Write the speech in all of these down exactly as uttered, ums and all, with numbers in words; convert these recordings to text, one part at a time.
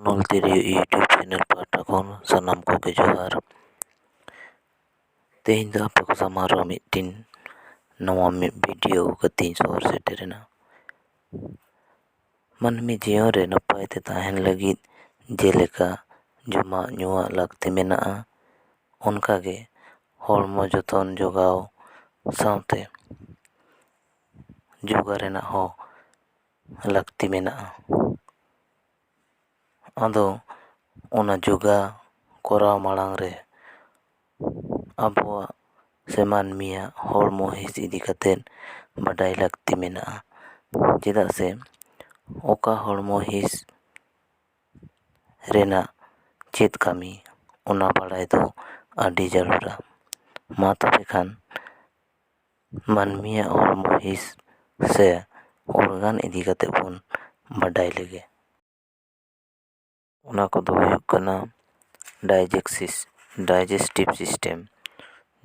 ᱚᱞ ᱛᱤᱨᱭᱳ YouTube channel ᱯᱟᱦᱴᱟ ᱠᱷᱚᱱ ᱥᱟᱱᱟᱢ ᱠᱚᱜᱮ ᱡᱚᱦᱟᱨ᱾ ᱛᱮᱦᱮᱧ ᱫᱚ ᱟᱯᱮ ᱠᱚ ᱥᱟᱢᱟᱝ ᱨᱮ ᱢᱤᱫᱴᱤᱱ ᱱᱟᱣᱟ ᱢᱤᱫ ᱵᱷᱤᱰᱤᱭᱳ ᱠᱟᱛᱮᱧ ᱥᱚᱦᱚᱨ ᱥᱮᱴᱮᱨᱮᱱᱟ᱾ ᱢᱟᱹᱱᱢᱤ ᱡᱤᱭᱚᱱ ᱨᱮ ᱱᱟᱯᱟᱭ ᱛᱮ ᱛᱟᱦᱮᱱ ᱞᱟᱹᱜᱤᱫ ᱡᱮᱞᱮᱠᱟ ᱡᱚᱢᱟᱜ ᱧᱩᱣᱟᱜ ᱞᱟᱹᱠᱛᱤ ᱢᱮᱱᱟᱜᱼᱟ, ᱚᱱᱠᱟᱜᱮ ᱦᱚᱲᱢᱚ ᱡᱚᱛᱚᱱ ᱡᱚᱜᱟᱣ ᱥᱟᱶᱛᱮ ᱡᱳᱜᱟ ᱨᱮᱱᱟᱜ ᱦᱚᱸ ᱞᱟᱹᱠᱛᱤ ᱢᱮᱱᱟᱜᱼᱟ᱾ ᱟᱫᱚ ᱚᱱᱟ ᱡᱳᱜᱟ ᱠᱚᱨᱟᱣ ᱢᱟᱲᱟᱝ ᱨᱮ ᱟᱵᱚᱣᱟᱜ ᱥᱮ ᱢᱟᱹᱱᱢᱤᱭᱟᱜ ᱦᱚᱲᱢᱚ ᱦᱤᱸᱥ ᱤᱫᱤ ᱠᱟᱛᱮᱫ ᱵᱟᱰᱟᱭ ᱞᱟᱹᱠᱛᱤ ᱢᱮᱱᱟᱜᱼᱟ᱾ ᱪᱮᱫᱟᱜ ᱥᱮ ᱚᱠᱟ ᱦᱚᱲᱢᱚ ᱦᱤᱸᱥ ᱨᱮᱱᱟᱜ ᱪᱮᱫ ᱠᱟᱹᱢᱤ, ᱚᱱᱟ ᱵᱟᱲᱟᱭ ᱫᱚ ᱟᱹᱰᱤ ᱡᱟᱹᱨᱩᱲᱟ᱾ ᱢᱟ ᱛᱚᱵᱮ ᱠᱷᱟᱱ ᱢᱟᱹᱱᱢᱤᱭᱟᱜ ᱦᱚᱲᱢᱚ ᱦᱤᱸᱥ ᱥᱮ ᱚᱨᱜᱟᱱ ᱤᱫᱤ ᱠᱟᱛᱮᱫ ᱵᱚᱱ ᱵᱟᱰᱟᱭ ᱞᱮᱜᱮ᱾ ᱚᱱᱟ ᱠᱚᱫᱚ ᱦᱩᱭᱩᱜ ᱠᱟᱱᱟ ᱰᱟᱭᱡᱮᱠᱥᱤᱥ ᱰᱟᱭᱡᱮᱥᱴᱤᱵᱷ ᱥᱤᱥᱴᱮᱢ,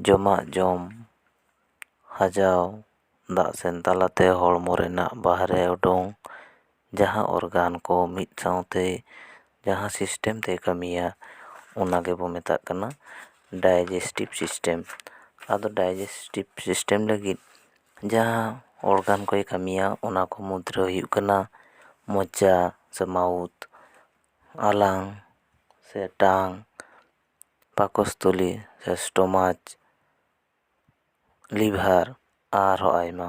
ᱡᱚᱢᱟᱜ ᱡᱚᱢ, ᱦᱟᱡᱟᱣ, ᱫᱟᱜ ᱥᱮᱱ ᱛᱟᱞᱟᱛᱮ ᱦᱚᱲᱢᱚ ᱨᱮᱱᱟᱜ ᱵᱟᱦᱨᱮ ᱩᱰᱩᱝ, ᱡᱟᱦᱟᱸ ᱚᱨᱜᱟᱱ ᱠᱚ ᱢᱤᱫ ᱥᱟᱶᱛᱮ ᱡᱟᱦᱟᱸ ᱥᱤᱥᱴᱮᱢ ᱛᱮ ᱠᱟᱹᱢᱤᱭᱟ, ᱚᱱᱟ ᱜᱮᱵᱚ ᱢᱮᱛᱟᱜ ᱠᱟᱱᱟ ᱰᱟᱭᱡᱮᱥᱴᱤᱵᱷ ᱥᱤᱥᱴᱮᱢ᱾ ᱟᱫᱚ ᱰᱟᱭᱡᱮᱥᱴᱤᱵᱷ ᱥᱤᱥᱴᱮᱢ ᱞᱟᱹᱜᱤᱫ ᱡᱟᱦᱟᱸ ᱚᱨᱜᱟᱱ ᱠᱚᱭ ᱠᱟᱹᱢᱤᱭᱟ, ᱚᱱᱟ ᱠᱚ ᱢᱩᱫᱽᱨᱮ ᱦᱩᱭᱩᱜ ᱠᱟᱱᱟ ᱢᱚᱪᱟ ᱥᱮ ᱢᱟᱣᱩᱛᱷ, ᱟᱞᱟᱝ ᱥᱮ ᱴᱟᱝ, ᱯᱟᱠᱚᱥᱛᱷᱚᱞᱤ ᱥᱮ ᱥᱴᱚᱢᱟᱪ, ᱞᱤᱵᱷᱟᱨ, ᱟᱨᱦᱚᱸ ᱟᱭᱢᱟ᱾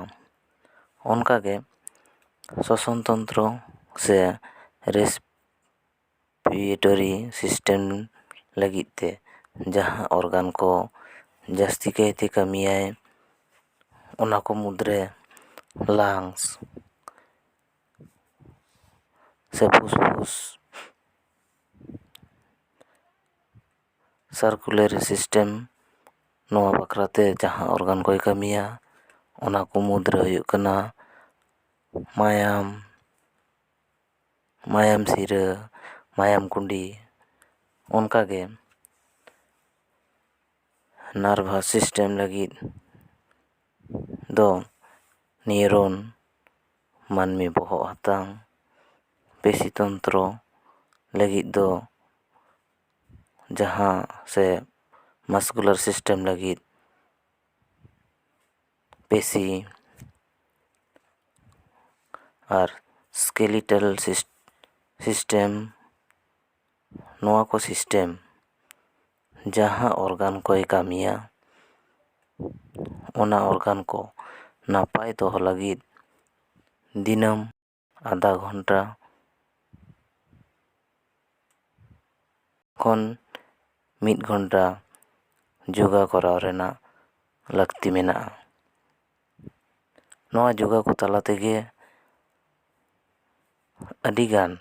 ᱚᱱᱠᱟᱜᱮ ᱥᱚᱥᱚᱱ ᱛᱚᱱᱛᱨᱚ ᱥᱮ ᱨᱮᱥᱯᱤᱨᱮᱴᱚᱨᱤ ᱥᱤᱥᱴᱮᱢ ᱞᱟᱹᱜᱤᱫ ᱛᱮ ᱡᱟᱦᱟᱸ ᱚᱨᱜᱟᱱ ᱠᱚ ᱡᱟᱹᱥᱛᱤ ᱠᱟᱭᱛᱮ ᱠᱟᱹᱢᱤᱭᱟᱭ, ᱚᱱᱟ ᱠᱚ ᱢᱩᱫᱽᱨᱮ ᱞᱟᱝᱥ ᱥᱮ ᱯᱷᱩᱥᱯᱷᱩᱥ, ᱥᱟᱨᱠᱩᱞᱮᱨᱤ ᱥᱤᱥᱴᱮᱢ, ᱱᱚᱣᱟ ᱵᱟᱠᱷᱨᱟᱛᱮ ᱡᱟᱦᱟᱸ ᱚᱨᱜᱟᱱ ᱠᱚᱭ ᱠᱟᱹᱢᱤᱭᱟ, ᱚᱱᱟ ᱠᱚ ᱢᱩᱫᱽᱨᱮ ᱦᱩᱭᱩᱜ ᱠᱟᱱᱟ ᱢᱟᱭᱟᱢ, ᱢᱟᱭᱟᱢ ᱥᱤᱨᱟᱹ, ᱢᱟᱭᱟᱢ ᱠᱩᱸᱰᱤ᱾ ᱚᱱᱠᱟᱜᱮ ᱱᱟᱨᱵᱷᱟᱥ ᱥᱤᱥᱴᱮᱢ ᱞᱟᱹᱜᱤᱫ ᱫᱚ ᱱᱤᱭᱩᱨᱚᱱ, ᱢᱟᱹᱱᱢᱤ ᱵᱚᱦᱚᱜ ᱦᱟᱛᱟᱝ, ᱯᱮᱥᱤ ᱛᱚᱱᱛᱨᱚ, ᱞᱟᱹᱜᱤᱫ ᱫᱚ ᱡᱟᱦᱟᱸ ᱥᱮ muscular system ᱞᱟᱹᱜᱤᱫ ᱯᱮᱥᱤ ᱟᱨ skeletal system, ᱱᱚᱣᱟ ᱠᱚ system ᱡᱟᱦᱟᱸ organ ᱠᱚᱭ ᱠᱟᱹᱢᱤᱭᱟ, ᱚᱱᱟ organ ᱠᱚ ᱱᱟᱯᱟᱭ ᱫᱚᱦᱚ ᱞᱟᱹᱜᱤᱫ ᱫᱤᱱᱟᱹᱢ ᱟᱫᱷᱟ ᱜᱷᱚᱱᱴᱟ ᱠᱷᱚᱱ ᱢᱤᱫ ᱜᱷᱚᱱᱴᱟ ᱡᱳᱜᱟ ᱠᱚᱨᱟᱣ ᱨᱮᱱᱟᱜ ᱞᱟᱹᱠᱛᱤ ᱢᱮᱱᱟᱜᱼᱟ᱾ ᱱᱚᱣᱟ ᱡᱳᱜᱟ ᱠᱚ ᱛᱟᱞᱟ ᱛᱮᱜᱮ ᱟᱹᱰᱤᱜᱟᱱ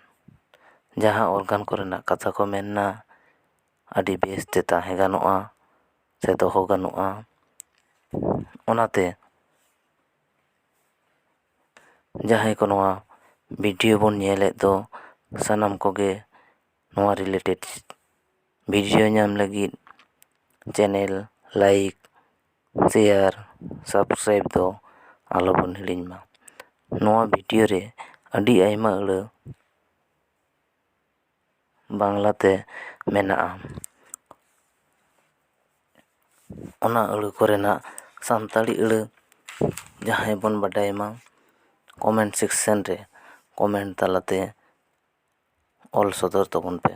ᱡᱟᱦᱟᱸ organ ᱠᱚᱨᱮᱱᱟᱜ ᱠᱟᱛᱷᱟ ᱠᱚ ᱢᱮᱱᱟ, ᱟᱹᱰᱤ ᱵᱮᱥ ᱛᱮ ᱛᱟᱦᱮᱸ ᱜᱟᱱᱚᱜᱼᱟ ᱥᱮ ᱫᱚᱦᱚ ᱜᱟᱱᱚᱜᱼᱟ᱾ ᱚᱱᱟᱛᱮ ᱡᱟᱦᱟᱸᱭ ᱠᱚ ᱱᱚᱣᱟ video ᱵᱚᱱ ᱧᱮᱞᱮᱫ ᱫᱚ, ᱥᱟᱱᱟᱢ ᱠᱚᱜᱮ ᱱᱚᱣᱟ related video ᱧᱟᱢ ᱞᱟᱹᱜᱤᱫ channel like, share, subscribe ᱫᱚ ᱟᱞᱚᱵᱚᱱ ᱦᱤᱲᱤᱧ ᱢᱟ᱾ ᱱᱚᱣᱟ video ᱨᱮ ᱟᱹᱰᱤ ᱟᱭᱢᱟ ᱟᱹᱲᱟᱹ ᱵᱟᱝᱞᱟᱛᱮ ᱢᱮᱱᱟᱜᱼᱟ᱾ ᱚᱱᱟ ᱟᱹᱲᱟᱹ ᱠᱚᱨᱮᱱᱟᱜ ᱥᱟᱱᱛᱟᱲᱤ ᱟᱹᱲᱟᱹ ᱡᱟᱦᱟᱸᱭ ᱵᱚᱱ ᱵᱟᱰᱟᱭ ᱢᱟ, comment section ᱨᱮ comment ᱛᱟᱞᱟᱛᱮ ᱚᱞ ᱥᱚᱫᱚᱨ ᱛᱟᱵᱚᱱ ᱯᱮ᱾